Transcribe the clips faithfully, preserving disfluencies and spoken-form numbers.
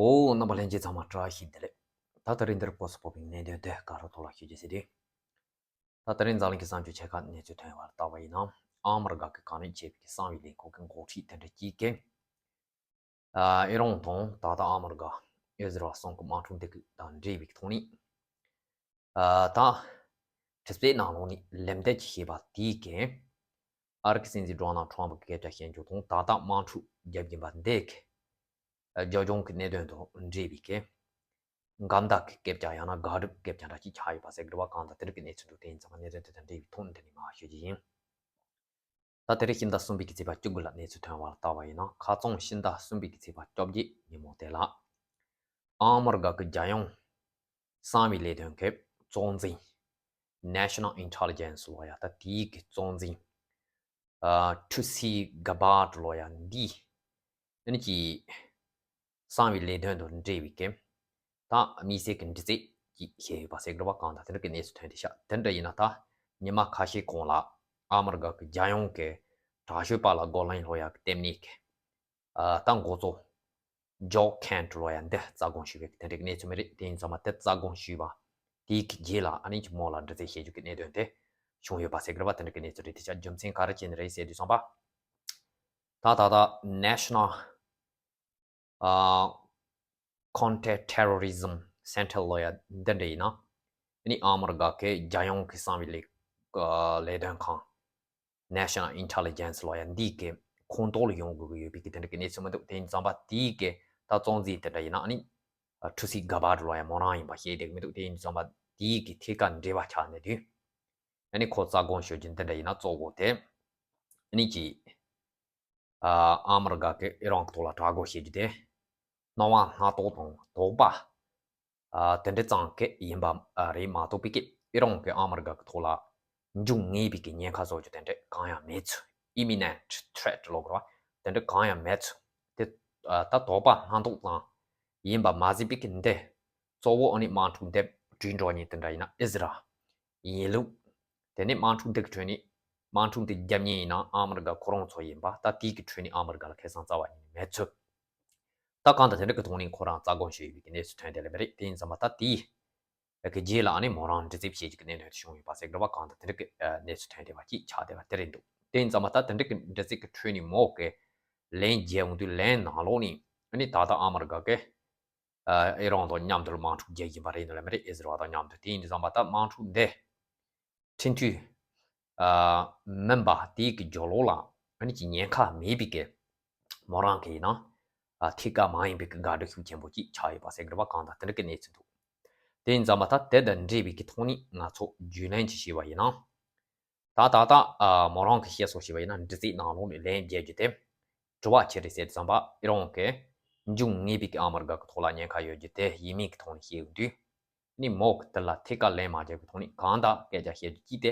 ཨོ། རྣམ་པ་ལྷན་རྒྱས་ཚང་མ་བཀྲ་ཤིས་བདེ་ལེགས། ད་དེ་རིང་འདིར་སྐོར་སུ་སྤོ་བའི་གནད་དོན་དེ་ག་རུ་ཐོག་ལ་ཤོད་རྒྱུ་ཟེར་དུས། ད་དེ་རིང་འཛམ་གླིང་གི་གསར་འགྱུར་ཆེ་ཁག་གནས་ཚུལ་ཐོན་པར་བལྟ་བ་ཡིན་ན། ཨ་མི་རི་ཀ་གི་ག་ནས་བྱས་པའི་གསང་བའི་ལས་ཁུངས་ཀྱི་འགོ་ཁྲིད་དེ་འདྲ་གཅིག་གིས། ཨ་ཨི་རན་དང་ད་ལྟ་ཨ་མི་རི་ཀ་ཨི་ཟི་རལ་གསུམ་གྱི་དམག་འཁྲུག་འདི་གི་དང་འབྲེལ་བའི་ཐོག་ནས། ཨ་ད་གྲུབ་ཚུལ་ནང་ལོགས་ནས་ལན་འདེབས་ཀྱི་བྱས་པ་དེའི་གིས། ཨ་རི་གི་སྲིད་འཛིན་ཌོ་ནལ་ཊམ་ཕི་གི་སྐད་ཆ་བཤད་རྒྱུ་དང་ད་ལྟ་དམག་འཁྲུག་རྒྱབ་བཞིན་པ་འདི་གི་རྒྱབ་ལྗོངས་ཀྱི་གནད་དོན་དང་འབྲེལ་བའི་གི་འགལ་ཟླ་གི་སྐད་ཆ་ཡང་ན་དགག་སྒྲུབ་སྐད་ཆ་འདྲ་ཅིག་ཆགས་ཡོད་པ་ཟེར་གི་རེད་བ། གང་ལྟར་དེ་རིང་གི་གནས་ཚུལ་འདུག་དེ་ཡིན་ཙང་གནད་དོན་དེ་དང་འབྲེལ་བའི་ཐོག་ནས་འདི་ནས་མར་ཤོད་ཀྱི་ཡིན། ད་དེ་རིང་ཕྱི་ཟླ་གསུམ་པའི་གི་ཚེས་པ་བཅུ་དགུ་ལ་གནས་ཚུལ་ཐོན་པར་བལྟ་བ་ཡིན་ན། ཁ་རྩང་ཕྱི་ཟླ་གསུམ་པའི་གི་ཚེས་པ་བཅོ་བརྒྱད་ཉིན་མོ་དེ་ལ། ཨ་མི་རི་ཀ་གི་རྒྱལ་ཡོངས་གསང་བའི་ལས་དོན་གྱི་གཙོ་འཛིན། National Intelligence ལོ་ཡ་ད་དེའི་གི་གཙོ་འཛིན། ཨ་ཊུ་སི་ག་བྷར་ཊི་ལོ་ཡ་འདི། ཨ་ནི་གི་གསང་བའི་ལས་དོན་དང་འབྲེལ་བའི་གི་ད་དམིགས་བསལ་གྱི་འདྲི་རྩད་ཅིག་བྱས་ཡོད་པ་ཟེར་གི་རེད་བ། གང་ལྟར་དེ་འདྲ་གི་གནས་ཚུལ་ཐོན་བསྡད་ཤག་དེ་འདྲ་ཡིན་ན་ད་ཉི་མ་ཁ་ཤས་གོང་ལ་ཨ་མི་རི་ཀ་གི་རྒྱལ་ཡོངས་ཀྱི་དྲག་ཤོས་པ་ལགས་གོ་ལན་ལོ་ཡ་གི་ལྟེ་གནས་ཀྱི་ཨ་ད་འགོ་གཙོ་ཇོ་ཁེན་ཊི་ལོ་ཡ་འདི་རྩ་དགོངས་ཞུས་པའི་དེ་འདྲའི་གནས་ཚུལ་མི་རེད། དེ་ཡིན་ཙང་མ་དེ་རྩ་དགོངས་ཞུས་པ་དེའི་གི་རྗེས་ལ་ཨ་ནི་གི་མོ་ལ་འདྲི་རྩད་བྱེད་རྒྱུ་གི་གནད་དོན་དེ་བྱུང་ཡོད་པ་ཟེར་གི་རེད་བ། དེ་འདྲའི་གི་གནས་ཚུལ་རེད། དེ་ཆ་རྒྱུ་མཚན་ག་རེ་བྱས་ནས་རེད་ཟེར་དུས་ཙམ་པ། ད་ད་ད་National ཨ་Counter Terrorism Center ལོ་ཡ་འདི་འདྲ་ཡིན་ན། ཨ་ནི་ཨ་མི་རི་ཀ་གི་རྒྱལ་ཡོངས་ཀྱི་གསང་བའི་ལས་ཨ་ལས་དོན་ཁང་། National Intelligence ལོ་ཡ་འདི་གི་ཁོངས་གཏོགས་ལ་ཡོང་དགོས་ཀྱི་ཡོད་པའི་གི་དེ་འདྲ་གི་གནས་ཚུལ་མི་འདུག་དེ་ཡིན་ཙམ་པ་དེའི་གི་ད་གཙོ་འཛིན་དེ་འདྲ་ཡིན་ན་ཨ་ནི་ཨ་ཊུ་སི་ག་བྷར་ཊི་ལོ་ཡ་མོ་རང་ཡིན་པ་ཤེས་བསྡད་ཀྱི་མི་འདུག་དེ་ཡིན་ཙམ་པ་དེའི་གི་ཐད་ཀར་འབྲེལ་བ་ཆགས་ནས་དུས། ཨ་ནི་ཁོ་རྩ་དགོངས་ཞུ་རྒྱུ་འདི་འདྲ་ཡིན་ན་གཙོ་བོ་དེ། ཨ་ནི་གི་ཨ་ཨ་མི་རི་ཀ་གི་ཨི་རན་གྱི་ཐོག་ལ་དྲག་རྒོལ་བྱེད་རྒྱུ་དེ། སྣང་བ་སྣ་ཚོགས་དང་དོགས་པ་ཨ་དེ་འདྲ་ཙམ་གྱི་ཡིན་པ་ཨ་རེད་མ་གཏོགས་པའི་གི་ཨི་རན་གྱིས་ཨ་མི་རི་ཀ་གི་ཐོག་ལ་འབྱུང་ངེས་པའི་གི་ཉེན་ཁ་བཟོ་རྒྱུ་དེ་འདྲ་གང་ཡང་མེད་ཚུལ། Imminent threat ལབ་དགོས་རེད་བ། དེ་འདྲ་གང་ཡང་མེད་ཚུལ་དེ་ཨ་ད་དོགས་པ་སྣ་ཚོགས་ཙམ་ཡིན་པ་མ་ཟད་པའི་གི་འདི་གཙོ་བོ་ཨ་ནི་དམག་འཁྲུག་འདི་གྲོས་འགྲོ་ཉིན་དེ་འདྲ་ཡིན་ན་ཨི་ཟི་རལ་ཡིན་ལུགས། དེ་ནས་དམག་འཁྲུག་འདི་གི་ཁྲོད་ནས་དམག་འཁྲུག་འདི་རྒྱབ་མཁན་ཡིན་ན་ཨ་མི་རི་ཀ་ཁོ་རང་ཚོ་ཡིན་པ། ད་དེའི་གི་ཁྲོད་ནས་ཨ་མི་རི་ཀ་ལ་ཁེ་བཟང་རྩ་བ་ཉིད་ནས་མེད་ཚུལ། ད་གང་ལྟར་དེ་འདྲ་གི་ཐོག་ནས་ཁོ་རང་རྩ་དགོངས་ཞུས་ཡོད་པའི་གི་གནས་ཚུལ་ཐོན་བསྡད་ལེ་བ་རེད། དེ་ཡིན་ཙང་མ་ད་དེའི་གི་རྗེས་ལ་ཨ་ནི་མོ་རང་འདྲི་རྩད་བྱེད་ཀྱི་གནད་དོན་དེ་བྱུང་ཡོད་པ་ཟེར་གི་རེད་བ། གང་ལྟར་དེ་འདྲ་གི་གནས་ཚུལ་ཐོན་བསྡད་པ་ཅིག་ཆགས་བསྡད་པ་དེ་རེད་འདུག་དེ་ཡིན་ཙང་མ་ད་དེ་འདྲ་གི་འདྲི་རྩད་གི་ཁྲོད་ནས་མོ་གི་ལན་རྒྱག་འོང་དུས་ལན་ནང་ལོགས་ནས་ཨ་ནི་ད་ལྟ་ཨ་མི་རི་ཀ་གི་ཨ་ཨི་རན་དང་མཉམ་དུ་དམག་འཁྲུག་རྒྱག་བཞིན་པ་རེད་འདུག་ལེ་མ་རེད། ཨི་ཟི་རལ་དང་མཉམ་དུ། དེ་ཡིན་དུས་ཙམ་པ་ད་དམག་འཁྲུག་འདི་ཁྲིན་ཐུའི་ཨ་མིན་པ་དེའི་གི་རྒྱབ་ལོགས་ལ་ཨ་ནི་གི་ཉེན་ཁ་མེད་པའི་གི་མོ་རང་གི་ཡིན་ན་ཨ་ཐད་ཀར་མ་ཡིན་པའི་གི་དགག་སྒྲུབ་ཤུགས་ཆེན་པོ་ཅིག་ཆགས་ཡོད་པ་ཟེར་གི་རེད་བ། གང་ལྟར་དེ་འདྲ་གི་གནས་ཚུལ་འདུག་དེ་ཡིན་ཙམ་པ་ད་དེ་དང་འབྲེལ་བའི་གི་ཐོག་ནས་ང་ཚོ་རྒྱུས་ལོན་ཅིག་བྱས་པ་ཡིན་ན། ད་ད་ལྟ་ཨ་མོ་རང་གི་བཤད་སྲོལ་བྱས་པ་ཡིན་ན་འདྲི་རྩད་ནང་ལོགས་ནས་ལན་རྒྱག་རྒྱུ་དེ། དྲི་བ་ཅི་རེད་ཟེར་དུས་ཙམ་པ་ཨི་རན་གྱི་འབྱུང་ངེས་པའི་གི་ཨ་མི་རི་ཀ་གི་ཐོག་ལ་ཉེན་ཁ་ཡོད་རྒྱུ་དེ་ཡིན་མིན་གི་ཐོག་ནས་བཤད་ཡོང་དུས། ནི་མོ་གི་དེ་ལ་ཐད་ཀར་ལན་མ་རྒྱག་པའི་ཐོག་ནས་གང་ལྟར་སྐད་ཆ་བཤད་རྒྱུ་གཅིག་དེ་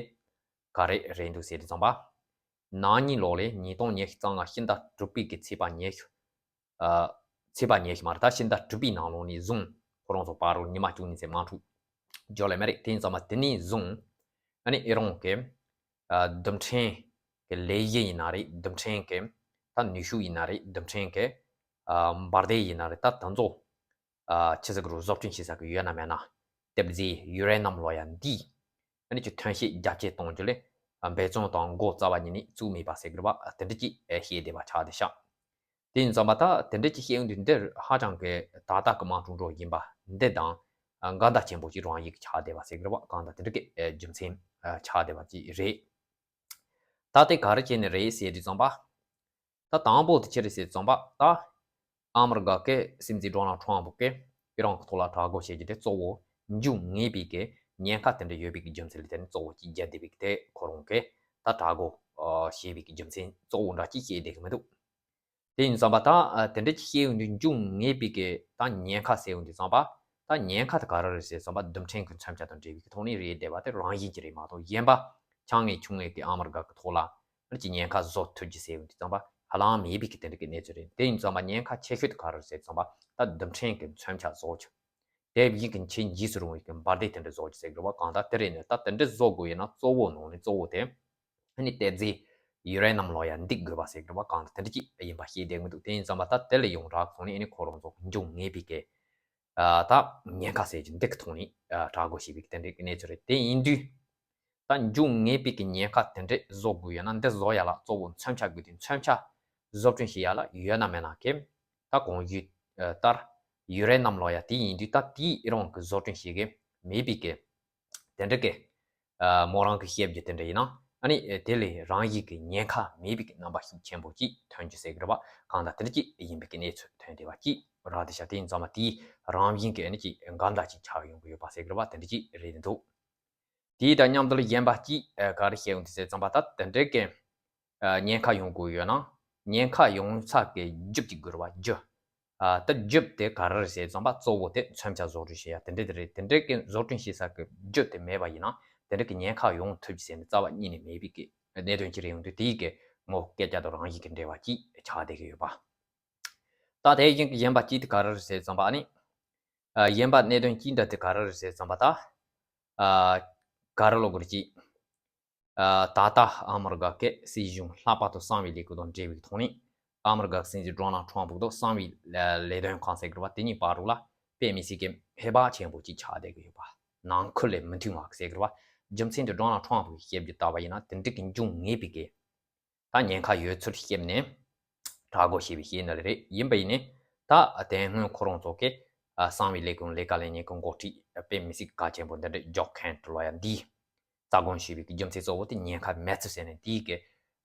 ག་རེ་རེད་འདུག་ཟེར་དུས་ཙམ་པ། ན་ནིང་ལོ་ལས་ཉིས་སྟོང་ཉི་ཤུ་རྩ་ལྔ་ཕྱི་ཟླ་དྲུག་པའི་གི་ཚེས་པ་ཉི་ཤུ། ཨ་ཚེས་པ་ཉི་ཤུ་མ་རེད། ད་ཕྱི་ཟླ་དྲུག་པའི་ནང་ལོགས་ནས་བཟུང་ཁོ་རང་ཚོ་བར་དུ་ཉི་མ་བཅུ་གཉིས་ཙམ་དམག་འཁྲུག་འབྱོར་ལེ་མ་རེད། དེ་ཡིན་ཙང་མ་དེ་ནས་བཟུང་ཨ་ནི་ཨི་རན་གྱི་ཨ་རྡུལ་ཕྲན་གྱི་ལས་གཞི་ཡིན་ན་རེད། རྡུལ་ཕྲན་གྱི་ད་ནུས་ཤུགས་ཡིན་ན་རེད། རྡུལ་ཕྲན་གྱི་ཨ་འབར་མདེལ་ཡིན་ན་རེད། ད་དེ་ཚོ་ཨ་ཆི་ཟེར་གི་རུ་བཟོ་སྐྲུན་བྱེད་ས་གི་ཡོད་ན་མེད་ན་གཏེར་རྫས་ཡུ་རེ་ནམ་ལོ་ཡ་འདི་ཨ་ནི་ཀྱི་ཐོན་སྐྱེད་རྒྱ་སྐྱེད་གཏོང་རྒྱུ་ལས་འབད་བརྩོན་དང་འགོ་རྩ་བ་ཉིད་ནས་བཙུགས་མེད་པ་ཟེར་གི་རེད་བ། དེ་འདྲ་ཅིག་བཤད་བསྡད་པ་ཆགས་བསྡད་ཤག་དེ་ཡིན་ཙང་མ་ད་དེ་འདྲ་ཅིག་བཤད་ཡོང་དུས་འདིར་ཧ་ཅང་གི་ད་ལྟ་གི་དམག་འཁྲུག་འགྲོ་བཞིན་པ་འདི་དང་འགལ་ཟླ་ཆེན་པོ་ཅིག་རང་བཞིན་གྱི་ཆགས་བསྡད་པ་ཟེར་གི་རེད་བ། གང་ལྟར་དེ་འདྲ་གི་རྒྱུ་མཚན་ཆགས་བསྡད་པ་ཅིག་རེད། ད་དེ་ག་རེ་བྱས་ནས་རེད་ཟེར་དུས་ཙམ་པ། ད་དང་པོ་དེ་ཅི་རེད་ཟེར་ཙམ་པ་ད། ཨ་མི་རི་ཀ་གི་སྲིད་འཛིན་ཌོ་ནལ་ཊམ་ཕི་གིས་ཨི་རན་གྱི་ཐོག་ལ་དྲག་རྒོལ་བྱེད་རྒྱུ་དེ་གཙོ་བོ་འབྱུང་ངེས་པའི་གི་ཉེན་ཁ་དེ་འདྲ་ཡོད་པའི་གི་རྒྱུ་མཚན་ལ་བརྟེན་ནས་གཙོ་བོ་གཅིག་རྒྱབ་བསྡད་པའི་གི་དེ་ཁོ་རང་གིས་ད་དྲག་རྒོལ་བྱེད་པའི་གི་རྒྱུ་མཚན་གཙོ་བོ་འདྲ་གཅིག་བཤད་བསྡད་གི་མི་འདུག་དེ་ཡིན་ཙམ་པ་ད་དེ་འདྲ་གཅིག་བཤད་ཡོང་དུས་འབྱུང་ངེས་པའི་གི་ད་ཉེན་ཁ་ཟེར་ཡོང་དུས་ཙམ་པ་ད་ཉེན་ཁ་དེ་ག་རེ་རེད་ཟེར་ཙམ་པ་རྡུལ་ཕྲན་གི་མཚོན་ཆ་དང་འབྲེལ་བའི་གི་ཐོག་ནས་རེད་བསྡད་པ་དེ་རང་བཞིན་གྱི་རེད་མ་གཏོགས་གཞན་པ་ཆུང་ངེས་ཆུང་ངེས་གི་ཨ་མི་རི་ཀ་གི་ཐོག་ལ། ཨ་ནི་ཀྱི་ཉེན་ཁ་བཟོ་ཐུབ་རྒྱུ་ཟེར་ཡོང་དུས་ཙམ་པ་ཧ་ལམ་མེད་པའི་གི་དེ་འདྲ་གི་གནས་ཚུལ་རེད། དེ་ཡིན་ཙམ་པ་ཉེན་ཁ་ཆེ་ཤོས་དེ་ག་རེ་རེད་ཟེར་ཙམ་པ་ད་རྡུལ་ཕྲན་གྱི་མཚོན་ཆ་བཟོ་རྒྱུ། དེ་བཞིན་གྱི་ཆེས་འཇིགས་སུ་རུང་བའི་གི་འབར་མདེལ་དེ་འདྲ་བཟོ་རྒྱུ་ཟེར་དགོས་པ། གང་ལྟར་དེ་རེད་ནས་ད་དེ་འདྲ་བཟོ་དགོས་ཡིན་ན་གཙོ་བོ་ནང་ནས་གཙོ་བོ་དེ་ཨ་ནི་གཏེར་རྫས་ ཡུ་རེ་ནམ་ལོག་ཡ་འདི་དགོས་པ་ཟེར་གི་རེད་བ། གང་ལྟར་དེ་འདྲ་ཅིག་ཡིན་པ་ཤེས་བསྡད་མི་འདུག་དེ་ཡིན་ཙམ་པ་ད་དེ་ལས་ཡོངས་གྲགས་ཐོག་ནས་ཨ་ནི་ཁོ་རང་ཚོ་འབྱུང་ངེས་པའི་གི་ཨ་ད་ཉེན་ཁ་ཟེར་གྱི་འདི་གི་ཐོག་ནས་ཨ་དྲག་དགོས་ཞེས་པའི་གི་དེ་འདྲའི་གི་གནས་ཚུལ་རེད། དེ་ཡིན་དུས་ད་འབྱུང་ངེས་པའི་གི་ཉེན་ཁ་དེ་འདྲས་བཟོ་དགོས་ཡོད་ན་འདི་བཟོ་ཡ་ལ་གཙོ་བོ་མཚོན་ཆ་དགོས་དུས་མཚོན་ཆ་བཟོ་སྐྲུན་བྱེད་ཡ་ལ་ཡོད་ན་མེད་ན་གི་ད་གོང་ཞུས་ལྟར་ཡུ་རེ་ནམ་ལོག་ཡ་དེ་ཡིན་དུས་ད་དེའི་ཨི་རང་གི་བཟོ་སྐྲུན་བྱེད་གི་མེད་པའི་གི་དེ་འདྲ་གི་ཨ་མོ་རང་གི་བཤད་རྒྱུ་དེ་འདྲ་ཡིན་ན་ཨ་ནི་དེ་ལས་རང་བཞིན་གྱི་ཉེན་ཁ་མེད་པའི་གི་རྣམ་པ་ཤུགས་ཆེན་པོ་ཅིག་ཐོན་རྒྱུ་ཟེར་གི་རེད་བ། གང་ལྟར་དེ་འདྲ་ཅིག་ཡིན་པའི་གི་གནས་ཚུལ་ཐོན་བསྡད་པ་ཅིག་རག་བསྡད་ཤག་དེ་ཡིན་ཙང་མ་དེའི་རང་བཞིན་གྱི་ཨ་ནི་ཅིག་འགལ་ཟླ་ཅིག་ཆགས་ཡོང་གི་ཡོད་པ་ཟེར་གི་རེད་བ། དེ་འདྲ་ཅིག་རེད་འདུག་དེའི་དང་མཉམ་དུ་ལ་གཞན་པ་ཅིག་ཨ་ག་རེ་བཤད་ཡོང་དུས་ཟེར་ཙམ་པ་ད་དེ་འདྲའི་གི་ཨ་ཉེན་ཁ་ཡོང་དགོས་ཡོད་ན་ཉེན་ཁ་ཡོང་ས་གི་རྒྱུ་གཅིག་དགོས་རེད་བ། རྒྱུ་ཨ་ད་རྒྱུ་དེ་ག་རེ་རེད་ཟེར་ཙམ་པ་གཙོ་བོ་དེ་མཚོན་ཆ་བཟོ་སྐྲུན་བྱེད་ཡ་དེ་འདྲ་དེ་རེད། དེ་འདྲའི་གི་བཟོ་སྐྲུན་བྱེད་ས་གི་རྒྱུ་དེ་མེད་པ་ཡིན་ན་དེ་འདྲ་གི་ཉེན་ཁ་ཡོང་ཐུབ་ཀྱི་ཟེར་ནས་རྩ་བ་ཉིད་ནས་མེད་པའི་གི་གནད་དོན་ཅིག་རེད་ཡོང་དུས་དེའི་གི་མོ་སྐད་ཆ་དང་རང་བཞིན་གི་འབྲེལ་བ་ཅིག་ཆགས་བསྡད་ཀྱི་ཡོད་པ། ད་དེ་བཞིན་གྱི་གཞན་པ་གཅིག་དེ་ག་རེ་རེད་ཟེར་ཙམ་པ་ཨ་ནི། ཨ་གཞན་པ་གནད་དོན་གཅིག་འདྲ་དེ་ག་རེ་རེད་ཟེར་ཙམ་པ་ད། ཨ་ག་རེ་ལབ་དགོས་རེད་ཅིག་ཨ་ད་ལྟ་ཨ་མི་རི་ཀ་གི་སྲིད་གཞུང་ལྷག་པར་དུ་གསང་བའི་ལས་ཁུངས་དང་འབྲེལ་བའི་ཐོག་ནས་ཨ་མི་རི་ཀ་གི་སྲིད་འཛིན་ཌོ་ནལ་ཁྲོམ་ཕུ་དང་གསང་བའི་ལས་དོན་ཁང་ཟེར་གི་རེད་བ། དེ་གཉིས་བར་དུ་ལ་དཔེ་མི་སྲིད་ཀྱི་ཧེ་བག་ཆེན་པོ་ཅིག་ཆགས་བསྡད་ཀྱི་ཡོད་པ། ནང་ཁུལ་ལས་མི་མཐུན་པ་ཟེར་གི་རེད་བ། རྒྱུ་མཚན་དེ་ཌོ་ནལ་ཁྲོམ་ཕུ་གིས་བཤད་རྒྱུ་ལྟ་བ་ཡིན་ན་དེ་འགྲིག་གི་འབྱུང་ངེས་པའི་གི་ད་ཉེན་ཁ་ཡོད་ཚུལ་བཤད་ནས་དྲག་དགོས་ཞེས་པའི་བཤད་ནི་རེད། ཡིན་པ་ཡིན་ནའི་ད་དེ་སྔོན་ཁོ་རང་ཚོ་གི་ཨ་གསང་བའི་ལས་ཁུངས་ལས་ཀ་ལས་ཉེན་ཁུངས་འགོ་ཁྲིད་དཔེ་མི་སྲིད་གལ་ཆེན་པོ་འདི་འདྲ་འཇོག་མཁན་དུ་ལོ་ཡ་འདིས་རྩ་དགོངས་ཞུས་པའི་གི་རྒྱུ་མཚན་གཙོ་བོ་དེ་ཉེན་ཁ་མེད་ཚུལ་ཟེར་ནས་དེའི་གི་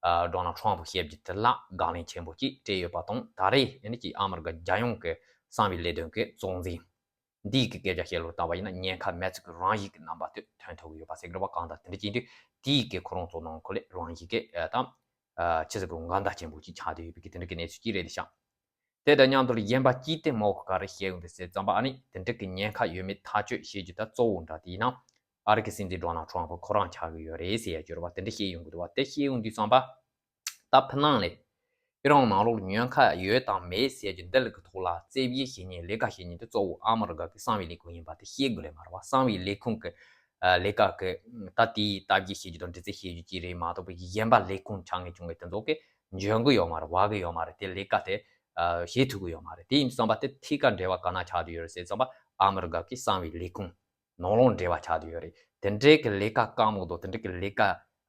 ཨ་ཌོ་ནལ་ཁྲོམ་ཕུ་བཤད་རྒྱུ་དེ་ལ་དགག་ལན་ཆེན་པོ་ཅིག་སྤྲད་ཡོད་པ་དང་། ད་རེས་ཡིན་ནི་ཅིག་ཨ་མི་རི་ཀ་རྒྱལ་ཡོངས་ཀྱི་གསང་བའི་ལས་དོན་གྱི་གཙོ་འཛིན་འདིའི་གི་སྐད་ཆ་བཤད་ལུགས་ལྟ་བ་ཡིན་ན་ཉེན་ཁ་མེད་ཚུལ་གྱི་རང་བཞིན་གྱི་རྣམ་པ་དེ་ཐོན་ཐུབ་ཀྱི་ཡོད་པ་ཟེར་གི་རེད་བ། གང་ལྟར་དེ་འདྲ་བྱེད་དུས་དེའི་གི་ཁོ་རང་ཚོ་ནང་ཁུལ་ལས་རང་བཞིན་གྱི་ཨ་ད་ཨ་ཆི་ཟེར་གི་འགལ་ཟླ་ཆེན་པོ་ཅིག་ཆགས་བསྡད་ཡོད་པའི་གི་དེ་འདྲ་གི་གནས་ཚུལ་ཅིག་རེད་དེ་ཤག་དེ་དང་མཉམ་དུ་ལ་གཞན་པ་ཅིག་དེ་མོ་ག་རེ་བཤད་ཡོང་དེ་ཟེར་ཙམ་པ་ཨ་ནི་དེ་འདྲ་གི་ཉེན་ཁ་ཡོད་མེད་ཐག་གཅོད་བྱེད་རྒྱུ་ད་གཙོ་བོ་འདྲ་དེ་ཡིན་ན་ཨ་རི་གི་སྲིད་འཛིན་ཌོ་ནལ་ཁྲོམ་ཕུ་ཁོ་རང་ཆགས་ཀྱི་ཡོད་རེད་ཟེར་ཡ་ཅིག་ཡོད་རེད་བ། དེ་འདྲ་བཤད་ཡོང་གི་འདུག་བ། དེ་བཤད་ཡོང་དུས་ཙམ་པ། ད་ཕི་ནང་ལས་ཨི་རན་ནང་ལོགས་ཉེན་ཁ་ཡོད་དང་མེད་ཟེར་རྒྱུ་འདི་ལ་གི་ཐོག་ལ་རྩད་གཅོད་བྱེད་མཁན་ལས་ཀ་བྱེད་མཁན་དེ་གཙོ་བོ་ཨ་མི་རི་ཀ་གི་གསང་བའི་ལས་ཁུངས་ཡིན་པ་དེ་ཤེས་དགོས་ལེ་མ་རེད་བ། གསང་བའི་ལས་ཁུངས་ཀྱི་ཨ་ལས་ཀ་གི་ད་དེའི་ལྟ་བཤེར་བྱེད་རྒྱུ་དང་འདྲི་རྩད་བྱེད་རྒྱུ་ཅིག་རེད་མ་གཏོགས་པའི་གཞན་པ་ལས་ཁུངས་ཆགས་མཁན་བྱུང་བའི་དེ་ཚོ་གི་འཇོན་གི་ཡོད་མ་རེད། བ་གི་ཡོད་མ་རེད། དེ་ལས་ཀ་དེ་ཨ་བྱེད་ཐུབ་གི་ཡོད་མ་རེད། དེ་ཡིན་དུས་ཙམ་པ་དེ་ཐད་ཀར་འབྲེལ་བ་ག་ན་ཆགས་བསྡད་ཡོད་རེད་ཟེར་ཙམ་པ་ཨ་མི་རི་ཀ་གི་གསང་བའི་ལས་ཁུངས་ནང་ལོགས་འབྲེལ་བ་ཆགས་བསྡད་ཡོད་རེད། དེ་འདྲའི་གི་ལས་ཀ་དཀའ་མོ་དང་དེ་འདྲའི་གི་ལས་ཀ་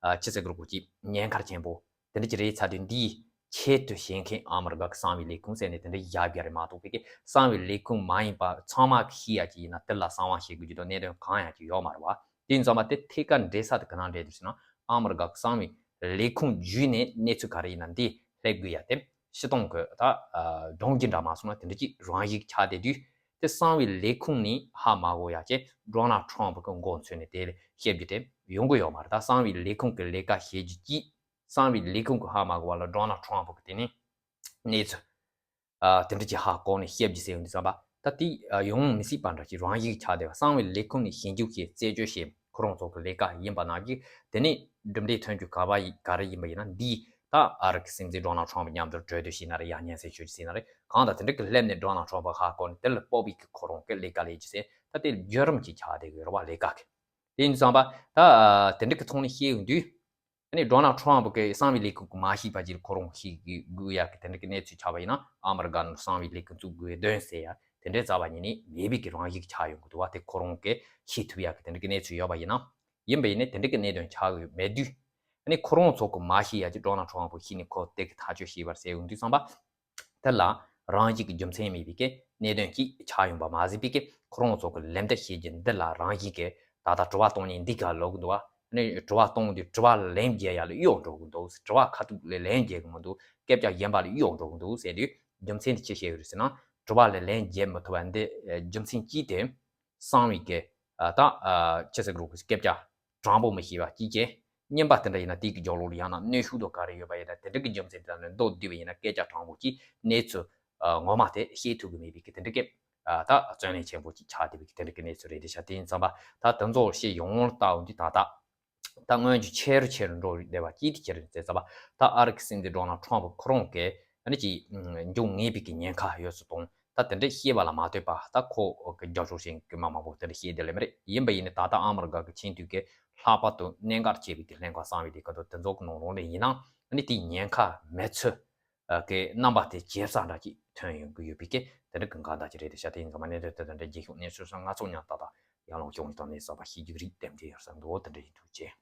ཨ་ཆི་ཟེར་དགོས་རེད་གོ་ཅིག་ཉེན་ཁ་ཆེན་པོ་དེ་འདྲ་ཅིག་རེད་ཚར་དུས་འདིའི་ཆེད་དུ་བྱེད་མཁན་ཨ་མི་རི་ཀ་གི་གསང་བའི་ལས་ཁུངས་ཟེར་ནས་དེ་འདྲ་ཡ་བརྒྱ་རེད་མ་གཏོགས་པའི་གི་གསང་བའི་ལས་ཁུངས་མ་ཡིན་པ་ཚང་མ་གི་ཤེས་ཡ་ཅིག་ཡིན་ན་དེ་ལ་གསང་བ་བྱེད་དགོས་ཀྱི་དང་གནད་དོན་གང་ཡང་ཅིག་ཡོད་མ་རེད་བ། དེ་ཡིན་ཙང་མ་དེ་ཐད་ཀར་འབྲེལ་ས་དེ་ག་ན་འབྲེལ་འདུག་ཟེར་ན་ཨ་མི་རི་ཀ་གི་གསང་བའི་ལས་ཁུངས་བརྒྱུད་ནས་གནས་ཚུལ་ག་རེ་ཡིན་ན་འདི་སླེབས་དགོས་ཡ་དེ་སྤྱི་བཏང་གི་ད་སྒྲོམ་གཞི་འདྲ་མ་སོང་ན་དེ་འདྲ་ཅིག་རང་བཞིན་ཆགས་བསྡད་དུས། དེ་གསང་བའི་ལས་ཁུངས་ནས་ཧ་མ་གོ་ཡ་ཅེ་ཌོ་ནལ་ཁྲོམ་ཕུ་གི་མགོ་འཚོས་ནས་དེ་བཤད་རྒྱུ་དེ་ཡོང་གི་ཡོད་མ་རེད། ད་གསང་བའི་ལས་ཁུངས་ཀྱི་ལས་ཀ་བྱེད་རྒྱུ་གཅིག་གསང་བའི་ལས་ཁུངས་ཀྱི་ཧ་མ་གོ་བ་ལ་ཌོ་ནལ་ཁྲོམ་ཕུ་གི་དེ་ནས་གནས་ཚུལ་ཨ་དེ་འདྲ་ཅིག་ཧ་གོ་ནས་བཤད་རྒྱུ་ཟེར་ཡོང་དུས་ཙམ་པ་ད་དེ་ཡོང་མི་སྲིད་པ་འདྲ་ཅིག་རང་བཞིན་ཆགས་བསྡད་པ། གསང་བའི་ལས་ཁུངས་ནས་ཞིབ་འཇུག་བྱས་རྩད་གཅོད་བྱས་ཁོ་རང་ཚོ་གི་ལས་ཀ་ཡིན་པ་ནང་བཞིན་དེ་ནས་གྲུབ་འབྲས་ཐོན་རྒྱུ་ག་བ་ཡི་ག་རེ་ཡིན་པ་ཡིན་ན་འདིས་ད་ཨ་རི་གི་སྲིད་འཛིན་ཌོ་ནལ་ཁྲོམ་ཕུ་མཉམ་དུ་གྲོས་བསྡུར་བྱས་ན་རེད། ཡང་སྙན་སེང་ཞུ་རྒྱུ་ཟེར་ན་རེད། གང་ལྟར་དེ་འདྲ་གི་སླེབས་ནས་ཌོ་ནལ་ཁྲོམ་ཕུ་ཧ་གོ་ནས་དེ་ལ་སྤོབས་པའི་གི་ཁོ་རང་གི་ལས་ཀ་ལས་རྒྱུ་ཟེར་ད་དེ་བརྒྱུད་རིམ་གྱི་ཆགས་བསྡད་ཡོད་རེད་བ། ལས་ཀ་གི་དེ་ཡིན་དུས་ཙམ་པ་ད་དེ་འདྲ་གི་ཐོག་ནས་བཤད་ཡོང་དུས་ཨ་ནི་ཌོ་ནལ་ཁྲོམ་ཕུ་གི་གསང་བའི་ལས་ཁུངས་གི་མ་ཤེས་པ་ཅིག་ཁོ་རང་ཤེས་དགོས་ཡ་གི་དེ་འདྲ་གི་གནས་ཚུལ་ཆགས་པ་ཡིན་ན་ཨ་མི་རི་ཀ་ནང་གསང་བའི་ལས་ཁུངས་བཙུགས་དགོས་དོན་ཟེར་ཡ་དེ་འདྲའི་རྩ་བ་ཉིད་ནས་མེད་པའི་གི་རང་བཞིན་ཆགས་ཡོང་གི་འདུག་བ། དེ་ཁོ་རང་གི་ཤེས་ཐུབ་ཡ་གི་དེ་འདྲ་གི་གནས་ཚུལ་ཡོད་པ་ཡིན་ན། ཡིན་པ་ཡིན་ནའི་དེ་འདྲ་གི་གནད་དོན་ཆགས་ཡོད་མེད་དུས། ཨ་ནི་ཁོ་རང་ཚོ་གི་མ་ཤེས་ཡ་ཅིག་ཌོ་ནལ་ཁྲོམ་ཕུ་ཤེས་ནས་ཁོ་དེ་གི་ཐག་གཅོད་བྱས་པར་ཟེར་ཡོང་དུས་ཙམ་པ། དེ་ལ་རང་བཞིན་གྱི་རྒྱུ་མཚན་མེད་པའི་གི་གནད་དོན་ཅིག་ཆགས་ཡོང་པ་མ་ཟད་པའི་གི་ཁོ་རང་ཚོ་གི་ལན་འདེབས་བྱེད་རྒྱུ་འདི་ལ་རང་བཞིན་གྱི་ད་ལྟ་དྲི་བ་གཏོང་མཁན་འདི་ག་ལོག་གི་འདུག་བ། ཨ་ནི་དྲི་བ་གཏོང་དུས་དྲི་བ་ལན་རྒྱག་ཡ་ལ་གཡོལ་འགྲོ་གི་འདུག་དྲི་བ་ཁ་ཐུག་ལ་ལན་རྒྱག་གི་མི་འདུག་སྐད་ཆ་གཞན་པ་ལ་གཡོལ་འགྲོ་གི་འདུག་ཟེར་དུས་རྒྱུ་མཚན་དེ་ཅི་བཤད་ཡོད་རེད་ཟེར་ན། དྲི་བ་ལ་ལན་རྒྱག་མི་ཐུབ་པ་འདི་རྒྱུ་མཚན་གཅིག་དེ། གསང་བའི་གི་ཨ་ད་ཨ་ཅི་ཟེར་དགོས་རེད། སྐད་ཆ་དྲང་པོ་མི་ཤེས་པ་གཅིག་བྱས། གཉིས་པ་དེ་འདྲ་ཡིན་ན་དེའི་གི་རྒྱབ་ལོགས་ལ་ཡང་ན་གནོན་ཤུགས་དང་ག་རེ་ཡོད་པ་ཡིན་ན་དེ་འདྲ་གི་རྒྱུ་མཚན་དེ་དག་ལ་མདོར་བསྡུས་པ་ཡིན་ན་སྐད་ཆ་དྲང་པོ་གཅིག་གནས་ཚུལ་ཨ་ངོ་མ་དེ་ཤེས་ཐུབ་ཀྱི་མེད་པའི་གི་དེ་འདྲ་གི་ཨ་ད་བརྩོན་ལེན་ཆེན་པོ་གཅིག་ཆགས་བསྡད་པའི་གི་དེ་འདྲ་གི་གནས་ཚུལ་རེད། དེ་ཤ་དེ་ཡིན་ཙང་པ་ད་དེ་ཚོ་ཤེས་ཡོང་ལྟ་བུ་འདི་ད་ལྟ། ད་སྔོན་གྱི་ཆེ་རུ་ཆེ་རུ་འགྲོ་བསྡད་པ་ཅིག་དེ་ཁྱེད་རང་ཟེར་ཙམ་པ་ད་ཨ་རི་གི་སྲིད་འཛིན་ཌོ་ནལ་ཁྲོམ་ཕུ་ཁོ་རང་གིས་ཨ་ནི་ཅིག་འབྱུང་ངེས་པའི་གི་ཉེན་ཁ་ཡོད་ཚུལ་དང་ད་དེ་འདྲའི་བཤད་པ་ལ་མ་ལྟོས་པ་ད་ཁོ་གི་རྒྱབ་སྐྱོར་བྱེད་མཁན་གི་མི་མང་པོ་དེ་འདྲ་བཤད་བསྡད་ལེ་མ་རེད། ཡིན་པ་ཡིན་ནའི་ད་ལྟ་ཨ་མི་རི་ཀ་གི་ཆེས་མཐོའི་གི་ལྷག་པར་དུ་གནད་འགག་ཆེ་བའི་གི་ལྷན་ཁང་གསང་བའི་ལས་ཁུངས་དང་དེ་ཚོ་གི་ནང་ལོགས་ནས་ཡིན་ན་ ཨ་ནི་དེའི་ཉེན་ཁ་མེད་ཚུལ་གྱི་རྣམ་པ་དེ་ཇེ་བཟང་འདྲ་ཅིག་ཐོན་ཡོང་གི་ཡོད་པའི་སྐད་དེ་འདྲ་གི་འགའ་ད་ཅི་རེད་དེ་ཤ་དེ་ཡིན་ག་མ་གནས་དེ་དེ་འདྲ་རྒྱལ་ཁབ་གནས་ཚུལ་སོགས་སྣ་ཚོགས་མཉམ་ཏག་ཏག་ཡར་ལངས་བྱུང་ཡོད་དང་ནས་གསར་པ་ཤེས་རྒྱུ་རིགས་ལྡན་དེ་ཡོད་བསམ་འདུག་དེ་འདྲ་ཡིན་འདུག་ཅེས།